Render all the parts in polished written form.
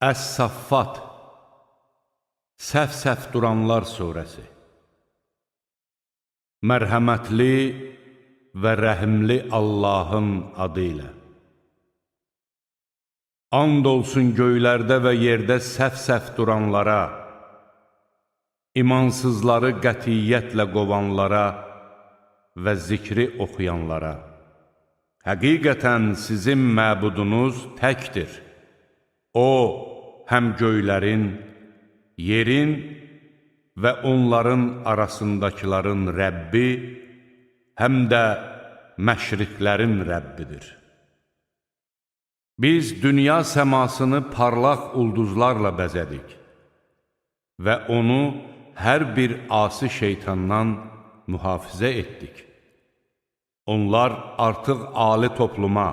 Əs-Saffat, Səf-səf duranlar surəsi. Mərhəmətli və rəhimli Allahın adı ilə. And olsun göylərdə və yerdə səf-səf duranlara, imansızları qətiyyətlə qovanlara və zikri oxuyanlara. Həqiqətən sizin məbudunuz təkdir. O, həm göylərin, yerin və onların arasındakıların Rəbbi, həm də məşriqlərin Rəbbidir. Biz dünya səmasını parlaq ulduzlarla bəzədik və onu hər bir asi şeytandan mühafizə etdik. Onlar artıq ali topluma,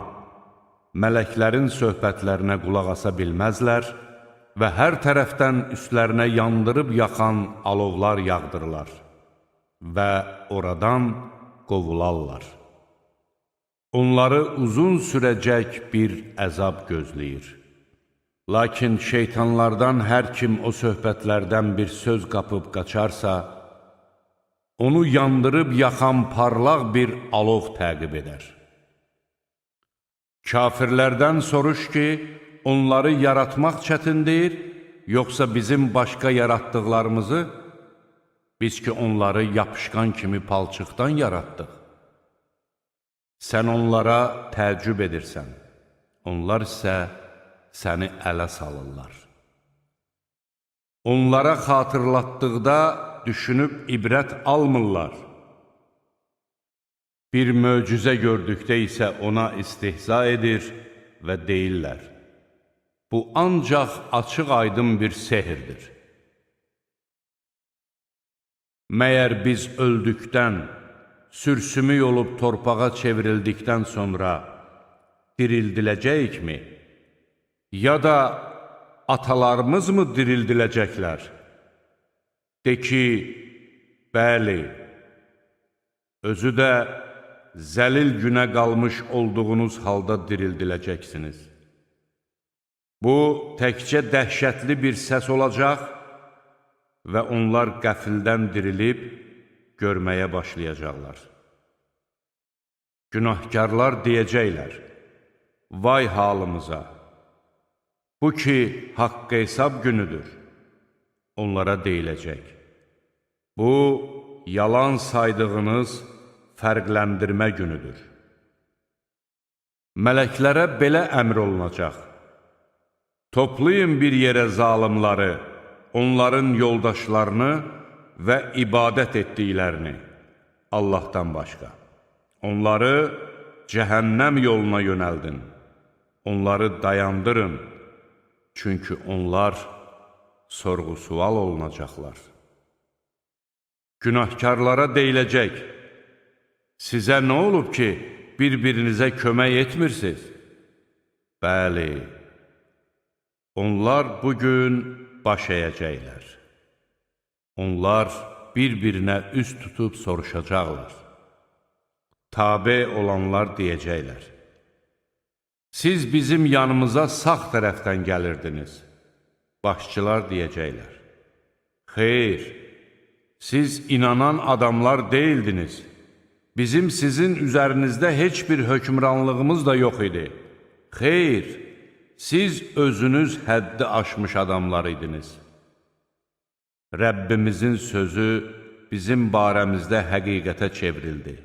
mələklərin söhbətlərinə qulaq asa bilməzlər və hər tərəfdən üstlərinə yandırıb yaxan alovlar yağdırılar və oradan qovularlar. Onları uzun sürəcək bir əzab gözləyir. Lakin şeytanlardan hər kim o söhbətlərdən bir söz qapıb qaçarsa, onu yandırıb yaxan parlaq bir alov təqib edər. Kafirlərdən soruş ki, onları yaratmaq çətindir, yoxsa bizim başqa yaratdıqlarımızı? Biz ki, onları yapışqan kimi palçıqdan yaratdıq. Sən onlara təəccüb edirsən, onlar isə səni ələ salırlar. Onlara xatırlatdıqda düşünüb ibrət almırlar. Bir möcüzə gördükdə isə ona istihza edir və deyirlər: Bu ancaq açıq-aydın bir sehirdir. Məyər biz öldükdən, sürsümük olub torpağa çevrildikdən sonra dirildiləcəyikmi? Ya da atalarımız mı dirildiləcəklər? De ki, bəli, özü də zəlil günə qalmış olduğunuz halda dirildiləcəksiniz. Bu, təkcə dəhşətli bir səs olacaq və onlar qəfildən dirilib görməyə başlayacaqlar. Günahkarlar deyəcəklər: Vay halımıza! Bu ki, haqq hesab günüdür. Onlara deyiləcək: Bu, yalan saydığınız fərqləndirmə günüdür. Mələklərə belə əmr olunacaq: Toplayın bir yerə zalimları, onların yoldaşlarını və ibadət etdiklərini Allahdan başqa. Onları cəhənnəm yoluna yönəldin. Onları dayandırın, çünki onlar sorğu-sual olunacaqlar. Günahkarlara deyiləcək: Sizə nə olub ki, bir-birinizə kömək etmirsiniz? Bəli, onlar bugün baş əyəcəklər. Onlar bir-birinə üz tutub soruşacaqlar. Tabe olanlar deyəcəklər: Siz bizim yanımıza sağ tərəfdən gəlirdiniz. Başçılar deyəcəklər: Xeyr, siz inanan adamlar deyildiniz. Bizim sizin üzərinizdə heç bir hökmranlığımız da yox idi. Xeyr, siz özünüz həddi aşmış adamlar idiniz. Rəbbimizin sözü bizim barəmizdə həqiqətə çevrildi.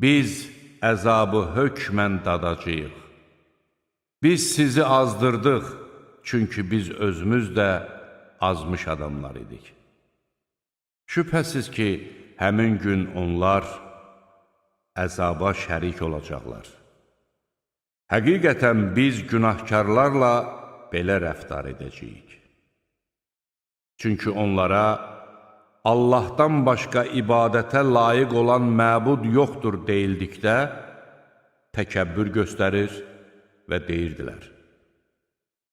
Biz əzabı hökmən dadacağıq. Biz sizi azdırdıq, çünki biz özümüz də azmış adamlar idik. Şübhəsiz ki, həmin gün onlar əzaba şərik olacaqlar. Həqiqətən biz günahkarlarla belə rəftar edəcəyik. Çünki onlara Allahdan başqa ibadətə layiq olan məbud yoxdur deyildikdə təkəbbür göstərir və deyirdilər: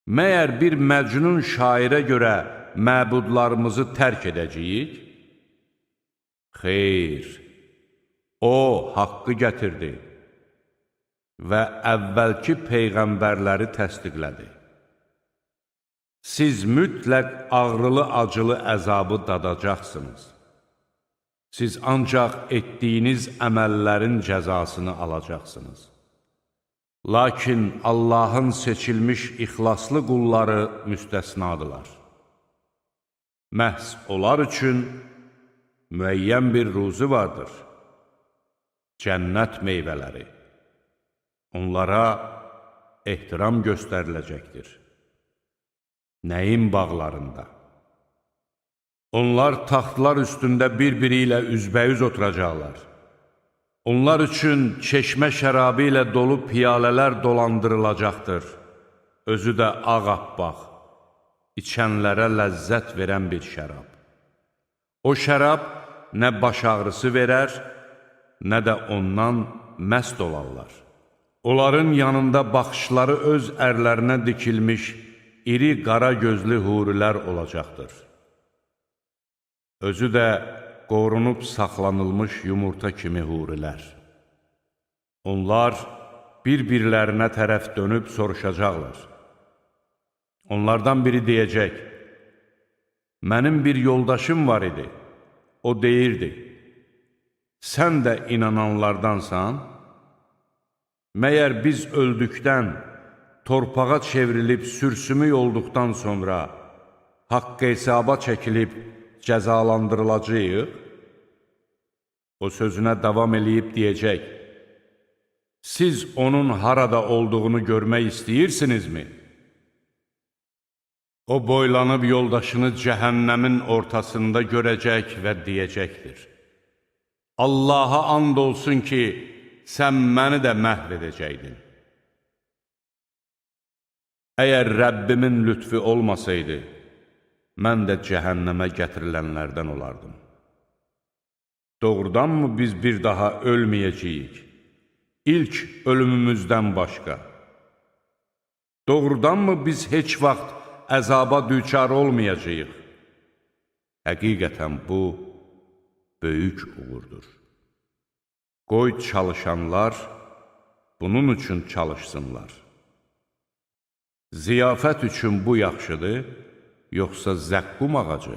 Məyər bir məcnun şairə görə məbudlarımızı tərk edəcəyik? Xeyr, o haqqı gətirdi və əvvəlki peyğəmbərləri təsdiqlədi. Siz mütləq ağrılı-acılı əzabı dadacaqsınız. Siz ancaq etdiyiniz əməllərin cəzasını alacaqsınız. Lakin Allahın seçilmiş ixlaslı qulları müstəsnadılar. Məhz onlar üçün müəyyən bir ruzi vardır. Cənnət meyvələri. Onlara ehtiram göstəriləcəkdir. Nəim bağlarında. Onlar taxtlar üstündə bir-biri ilə üzbəyüz oturacaqlar. Onlar üçün çeşmə şərabı ilə dolu piyalələr dolandırılacaqdır. Özü də ağappaq, içənlərə ləzzət verən bir şərab. O şərab nə baş ağrısı verər, nə də ondan məst olarlar. Onların yanında baxışları öz ərlərinə dikilmiş iri qara gözlü hurilər olacaqdır. Özü də qorunub saxlanılmış yumurta kimi hurilər. Onlar bir-birlərinə tərəf dönüb soruşacaqlar. Onlardan biri deyəcək, mənim bir yoldaşım var idi. O deyirdi, sən də inananlardansan? Məyər biz öldükdən, torpağa çevrilib sürsümük olduqdan sonra haqq hesaba çəkilib cəzalandırılacağıq? O sözünə davam eləyib deyəcək, siz onun harada olduğunu görmək istəyirsinizmi? O boylanıb yoldaşını cəhənnəmin ortasında görəcək və deyəcəkdir, Allaha and olsun ki, sən məni də məhv edəcəkdin. Əgər Rəbbimin lütfü olmasaydı, mən də cəhənnəmə gətirilənlərdən olardım. Doğrudanmı biz bir daha ölməyəcəyik? İlk ölümümüzdən başqa. Doğrudanmı biz heç vaxt əzaba düçar olmayacağıq? Həqiqətən bu, böyük uğurdur. Qoy çalışanlar bunun üçün çalışsınlar. Ziyafət üçün bu yaxşıdır, yoxsa zəqqum ağacı?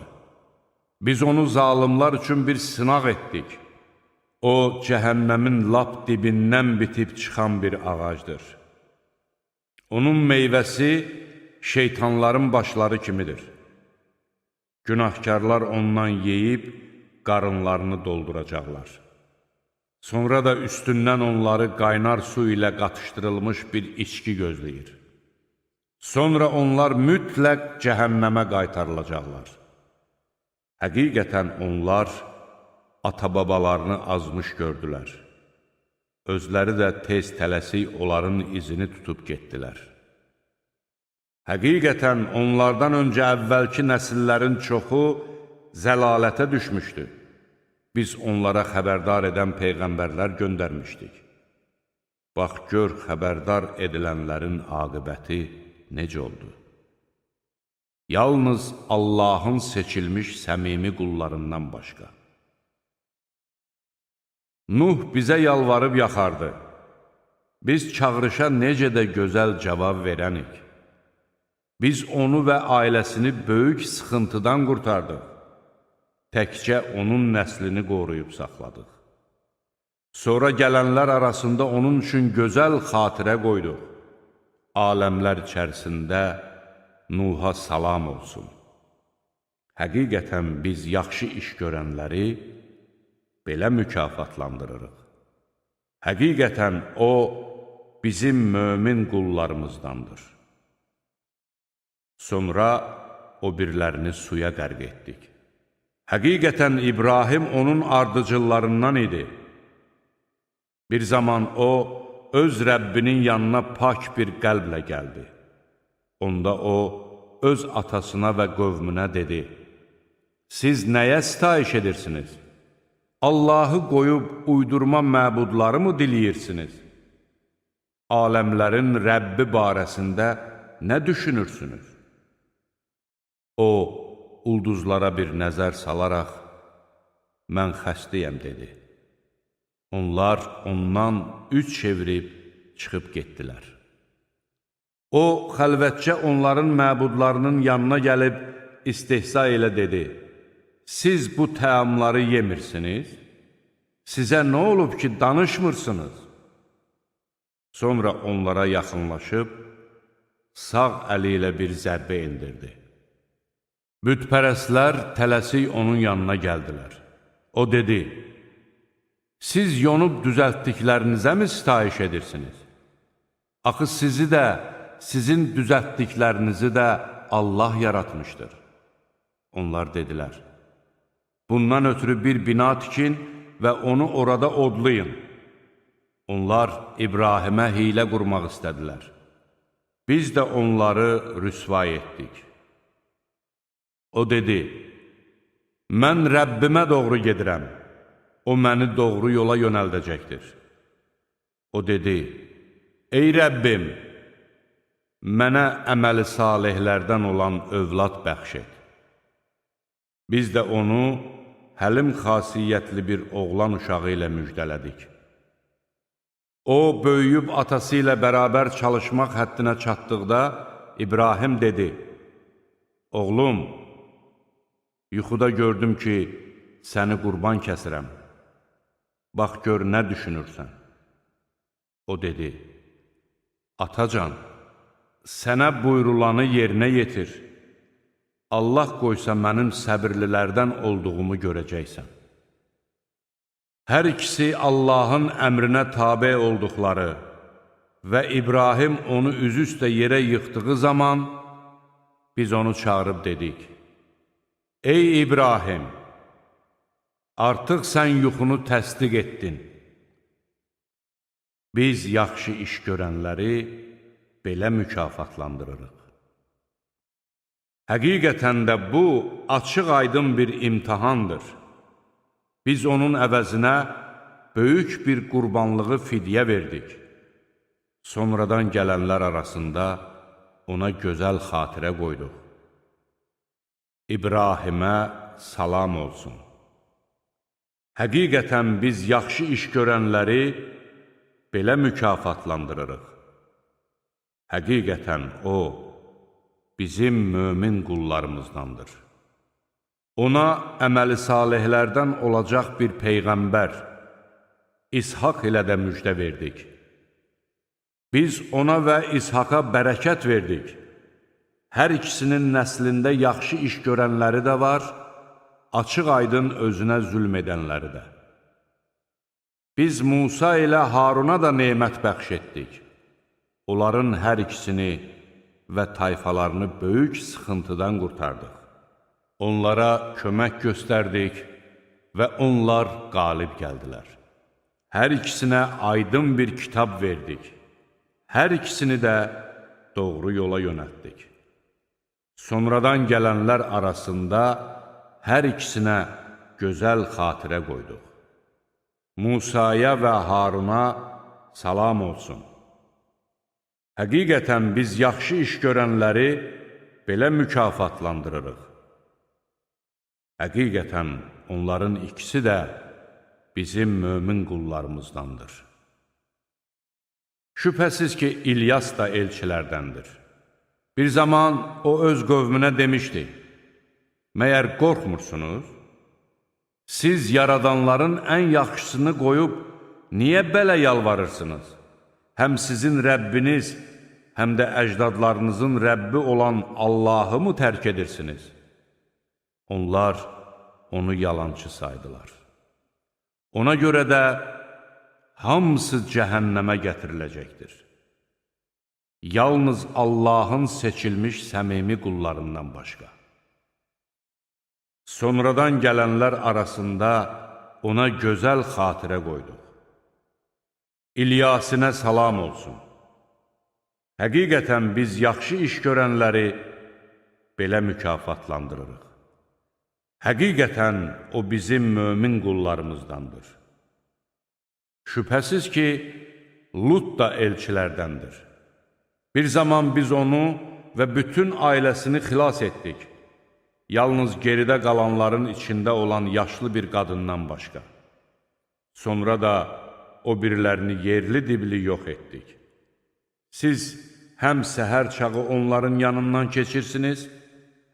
Biz onu zalimlar üçün bir sınaq etdik. O, cəhənnəmin lap dibindən bitib çıxan bir ağacdır. Onun meyvəsi şeytanların başları kimidir. Günahkarlar ondan yeyib qarınlarını dolduracaqlar. Sonra da üstündən onları qaynar su ilə qatışdırılmış bir içki gözləyir. Sonra onlar mütləq cəhənnəmə qaytarılacaqlar. Həqiqətən onlar ata-babalarını azmış gördülər. Özləri də tez tələsik onların izini tutub getdilər. Həqiqətən onlardan öncə əvvəlki nəsillərin çoxu zəlalətə düşmüşdü. Biz onlara xəbərdar edən peyğəmbərlər göndərmişdik. Bax, gör, xəbərdar edilənlərin aqibəti necə oldu? Yalnız Allahın seçilmiş səmimi qullarından başqa. Nuh bizə yalvarıb yaxardı. Biz çağırışa necə də gözəl cavab verənik. Biz onu və ailəsini böyük sıxıntıdan qurtardıq. Təkcə onun nəslini qoruyub saxladıq. Sonra gələnlər arasında onun üçün gözəl xatirə qoyduq. Aləmlər içərisində Nuh'a salam olsun. Həqiqətən biz yaxşı iş görənləri belə mükafatlandırırıq. Həqiqətən o, bizim mömin qullarımızdandır. Sonra o birlərini suya qərq etdik. Həqiqətən İbrahim onun ardıcıllarından idi. Bir zaman o, öz Rəbbinin yanına pak bir qəlblə gəldi. Onda o, öz atasına və qövmünə dedi, siz nəyə sitayiş edirsiniz? Allahı qoyub uydurma məbudları mı diləyirsiniz? Aləmlərin Rəbbi barəsində nə düşünürsünüz? O, ulduzlara bir nəzər salaraq, mən xəstəyəm, dedi. Onlar ondan üç çevirib çıxıb getdilər. O, xəlvətcə onların məbudlarının yanına gəlib istehza ilə dedi, siz bu təamları yemirsiniz? Sizə nə olub ki, danışmırsınız? Sonra onlara yaxınlaşıb, sağ əli ilə bir zərbə endirdi. Bütpərəstlər tələsik onun yanına gəldilər. O dedi, siz yonub düzəltdiklərinizə mi sitayiş edirsiniz? Axı sizi də, sizin düzəltdiklərinizi də Allah yaratmışdır. Onlar dedilər, bundan ötürü bir bina tikin və onu orada odlayın. Onlar İbrahimə hiylə qurmaq istədilər. Biz də onları rüsvay etdik. O dedi, mən Rəbbimə doğru gedirəm. O məni doğru yola yönəldəcəkdir. O dedi, ey Rəbbim, mənə əməli salihlərdən olan övlad bəxş et. Biz də onu həlim xasiyyətli bir oğlan uşağı ilə müjdələdik. O, böyüyüb atası ilə bərabər çalışmaq həddinə çatdıqda İbrahim dedi, oğlum, yuxuda gördüm ki, səni qurban kəsirəm. Bax, gör, nə düşünürsən? O dedi, atacan, sənə buyrulanı yerinə yetir. Allah qoysa mənim səbirlilərdən olduğumu görəcəksən. Hər ikisi Allahın əmrinə tabe olduqları və İbrahim onu üzüstə yerə yıxdığı zaman biz onu çağırıb dedik, ey İbrahim, artıq sən yuxunu təsdiq etdin. Biz yaxşı iş görənləri belə mükafatlandırırıq. Həqiqətən də bu, açıq-aydın bir imtihandır. Biz onun əvəzinə böyük bir qurbanlığı fidyə verdik. Sonradan gələnlər arasında ona gözəl xatirə qoyduq. İbrahimə salam olsun. Həqiqətən biz yaxşı iş görənləri belə mükafatlandırırıq. Həqiqətən o, bizim mömin qullarımızdandır. Ona əməli salihlərdən olacaq bir peyğəmbər, İshaq ilə də müjdə verdik. Biz ona və İshaqa bərəkət verdik. Hər ikisinin nəslində yaxşı iş görənləri də var, açıq-aydın özünə zülm edənləri də. Biz Musa ilə Haruna da nemət bəxş etdik. Onların hər ikisini və tayfalarını böyük sıxıntıdan qurtardıq. Onlara kömək göstərdik və onlar qalib gəldilər. Hər ikisinə aydın bir kitab verdik. Hər ikisini də doğru yola yönəltdik. Sonradan gələnlər arasında hər ikisinə gözəl xatirə qoyduq. Musaya və Haruna salam olsun. Həqiqətən biz yaxşı iş görənləri belə mükafatlandırırıq. Həqiqətən onların ikisi də bizim mömin qullarımızdandır. Şübhəsiz ki, İlyas da elçilərdəndir. Bir zaman o öz qövmünə demişdi, məyər qorxmursunuz? Siz yaradanların ən yaxşısını qoyub, niyə belə yalvarırsınız? Həm sizin Rəbbiniz, həm də əcdadlarınızın Rəbbi olan Allahı mı tərk edirsiniz? Onlar onu yalançı saydılar. Ona görə də hamısı cəhənnəmə gətiriləcəkdir. Yalnız Allahın seçilmiş səmimi qullarından başqa. Sonradan gələnlər arasında ona gözəl xatirə qoyduq. İlyasinə salam olsun. Həqiqətən biz yaxşı iş görənləri belə mükafatlandırırıq. Həqiqətən o bizim mömin qullarımızdandır. Şübhəsiz ki, Lut da elçilərdəndir. Bir zaman biz onu və bütün ailəsini xilas etdik. Yalnız geridə qalanların içində olan yaşlı bir qadından başqa. Sonra da o birilərini yerli dibli yox etdik. Siz Həm səhər çağı onların yanından keçirsiniz,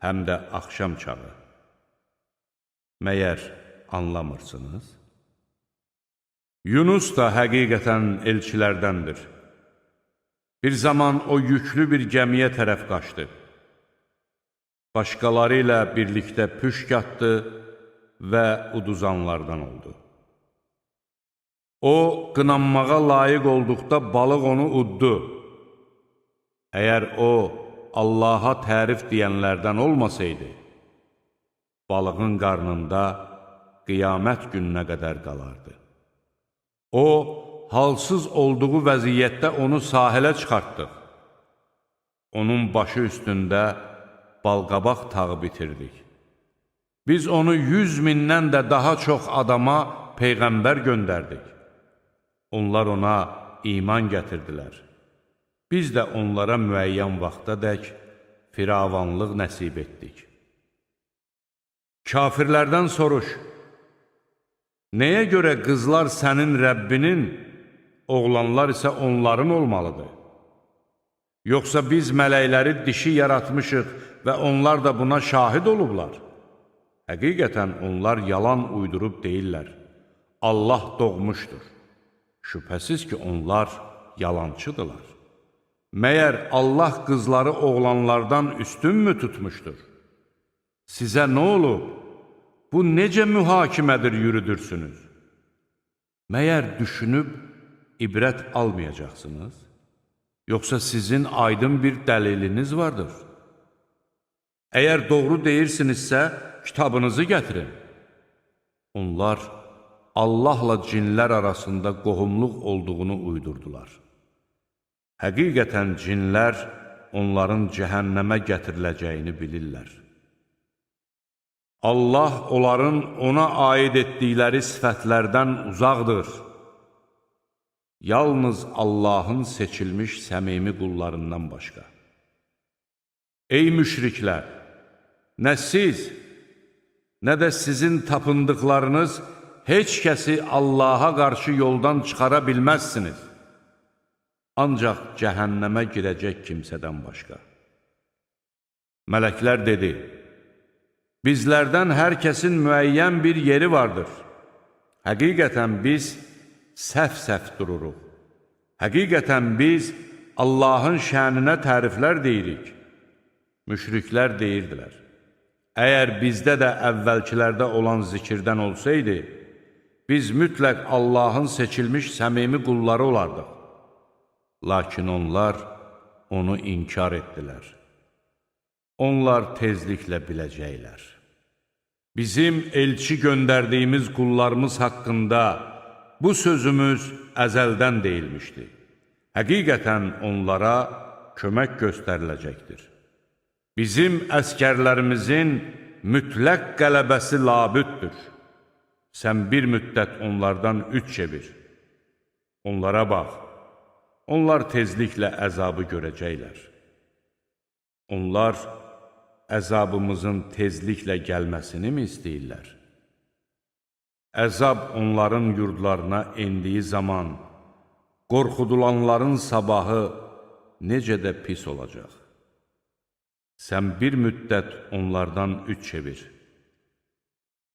həm də axşam çağı. Məyər anlamırsınız? Yunus da həqiqətən elçilərdəndir. Bir zaman o yüklü bir gəmiyə tərəf qaçdı. Başqaları ilə birlikdə püşk atdı və uduzanlardan oldu. O, qınanmağa layiq olduqda balıq onu uddu. Əgər o, Allaha tərif deyənlərdən olmasaydı, balığın qarnında qiyamət gününə qədər qalardı. O, halsız olduğu vəziyyətdə onu sahilə çıxartdıq. Onun başı üstündə balqabaq tağı bitirdik. Biz onu 100 mindən də daha çox adama peyğəmbər göndərdik. Onlar ona iman gətirdilər. Biz də onlara müəyyən vaxtadək firavanlıq nəsib etdik. Kafirlərdən soruş, nəyə görə qızlar sənin Rəbbinin, oğlanlar isə onların olmalıdır? Yoxsa biz mələkləri dişi yaratmışıq və onlar da buna şahid olublar? Həqiqətən onlar yalan uydurub deyirlər. Allah doğmuşdur. Şübhəsiz ki, onlar yalançıdırlar. Məyər Allah qızları oğlanlardan üstünmü tutmuşdur? Sizə nə olub? Bu necə mühakimədir yürüdürsünüz? Məyər düşünüb ibrət almayacaqsınız? Yoxsa sizin aydın bir dəliliniz vardır? Əgər doğru deyirsinizsə, kitabınızı gətirin. Onlar Allahla cinlər arasında qohumluq olduğunu uydurdular. Həqiqətən cinlər onların cəhənnəmə gətiriləcəyini bilirlər. Allah onların ona aid etdikləri sifətlərdən uzaqdır. Yalnız Allahın seçilmiş səmimi qullarından başqa. Ey müşriklər! Nə siz, nə də sizin tapındıqlarınız heç kəsi Allaha qarşı yoldan çıxara bilməzsiniz. Ancaq cəhənnəmə girəcək kimsədən başqa. Mələklər dedi, bizlərdən hər kəsin müəyyən bir yeri vardır. Həqiqətən biz səhv-səhv dururuq. Həqiqətən biz Allahın şəninə təriflər deyirik. Müşriklər deyirdilər, əgər bizdə də əvvəlkilərdə olan zikirdən olsaydı, biz mütləq Allahın seçilmiş səmimi qulları olardıq. Lakin onlar onu inkar etdilər. Onlar tezliklə biləcəklər. Bizim elçi göndərdiyimiz qullarımız haqqında bu sözümüz əzəldən deyilmişdi. Həqiqətən onlara kömək göstəriləcəkdir. Bizim əskərlərimizin mütləq qələbəsi labüddür. Sən bir müddət onlardan üç çevir. Onlara bax. Onlar tezliklə əzabı görəcəklər. Onlar əzabımızın tezliklə gəlməsini mi istəyirlər? Əzab onların yurdlarına endiyi zaman qorxudulanların sabahı necə də pis olacaq. Sən bir müddət onlardan üç çevir.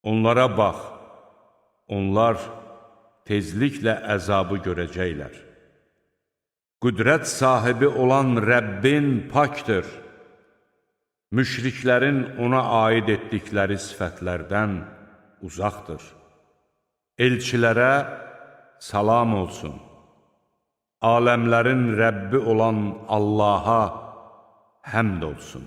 Onlara bax, onlar tezliklə əzabı görəcəklər. Qüdrət sahibi olan Rəbbin pakdır. Müşriklərin ona aid etdikləri sifətlərdən uzaqdır. Elçilərə salam olsun. Aləmlərin Rəbbi olan Allaha həmd olsun.